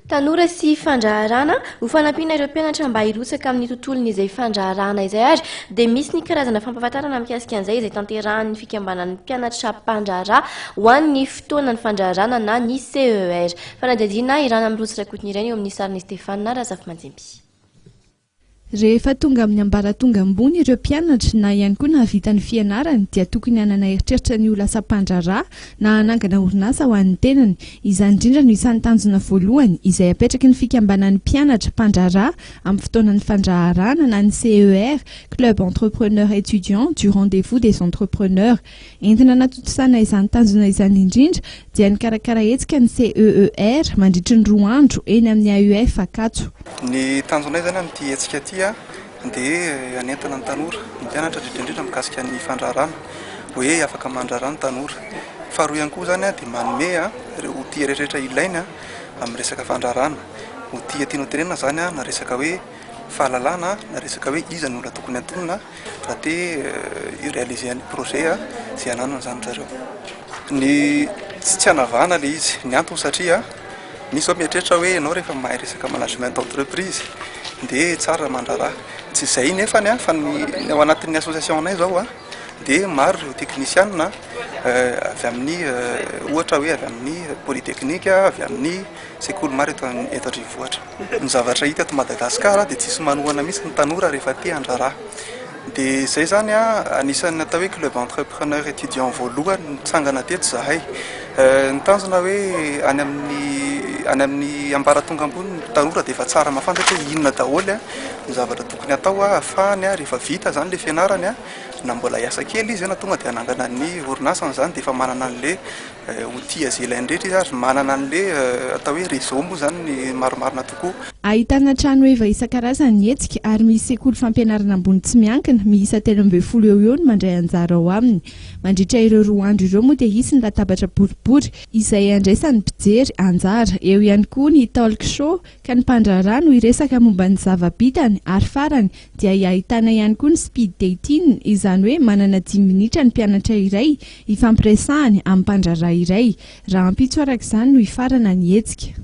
Tanora sy fandraharahana, ho fanampiana ireo mpianatra mba hirotsaka amin'ny tontolon'izay fandraharahana izay ary dia misy ny karazana fampahafantarana mikasika an'izay izay tanterahan'ny fikambanan'ny mpianatra mpandraharaha ho an'ny fotoanan'ny fandraharahana na ny CER. Fanadihadiana irana amin'ny Rotsy Rakotonirainy eo amin'ny sarin'i Stéphane Razafimanjimby. Rehefa tonga amin'ny ambaratonga ambony ireo mpianatra na ihany koa nahavita ny fianarany dia tokony hanana eritreritra ny ho lasa mpandraharaha na hanangana orinasa ho an'ny tenany. Izany indrindra no isan'ny tanjona voalohany izay apetraky ny fikambanan'ny mpianatra mpandraharaha amin'ny fotoanan'ny fandraharahana na ny CER, Club Entrepreneur Etudiant du Rendez-vous des Entrepreneurs. Entina hanatontosana izany tanjona izany indrindra dia nikarakara hetsika ny CEER mandritry ny roa andro eny amin'ny AUF Ankatso. Ny tanjonay izany amin'ity hetsika ity dia hanentana ny tanora, ny mpianatra indrindra indrindra mikasika ny fandraharahana, hoe afaka mandraharaha ny tanora. Faharoa ihany koa izany dia manome ireo outils rehetra ilaina amin'ny resaka fandraharahana. Outils tiana ho tenenina izany na resaka hoe fahalalana na resaka hoe iza no olona tokony antonona raha te hi-réaliser ny projet izay ananany izany ry zareo. Ny tsy hanavahana ilay izy, ny antony satria misy izao mieritreritra hoe ianao rehefa mahay resaka management entreprise dia tsara mandraharaha, tsy izay nefany fa ny ao anatin'ny association anay izao dia maro ireo teknisiana avy amin'ny ohatra hoe avy amin'ny polytechnique, avy amin'ny sekoly maro eto eto an-drenivohitra. Ny zavatra hita eto Madagasikara dia tsisy manohana mihitsy ny tanora rehefa te handraharaha. Dia izay izany anisan'ny atao hoe club entrepreneur étudiant voalohany nitsangana teto izahay. Ny tanjona hoe any amin'ny any amin'ny ambaratonga ambony ny tanora dia efa tsara mahafantatra hoe inona daholo ny zavatra tokony hatao ahafahany rehefa vita izany ilay fianarany na mbola hiasa kely izy na tonga dia hanangana ny orinasany izany dia efa manana an'ilay Ho tia izay ilainy rehetra izy ary manana an'ilay atao hoe réseau moa izany ny marimarina tokoa. Ahitana trano heva isan-karazany ny hetsika ary misy sekoly fampianarana ambony tsy miankina miisa 13 eo ho eo no mandray anjara ao aminy. Mandritra ireo roa andro ireo moa dia hisy ny latabatra boribory izay handraisan'ny mpijery anjara. Eo ihany koa ny talk show ka ny mpandraharaha no hiresaka momba ny zava-bitany ary farany dia ahitana ihany koa ny speed dating, izany hoe manana dimy minitra ny mpianatra iray hifampiresahany amin'ny mpandraharaha iray. Rahampitso araka izany no hifarana ny hetsika.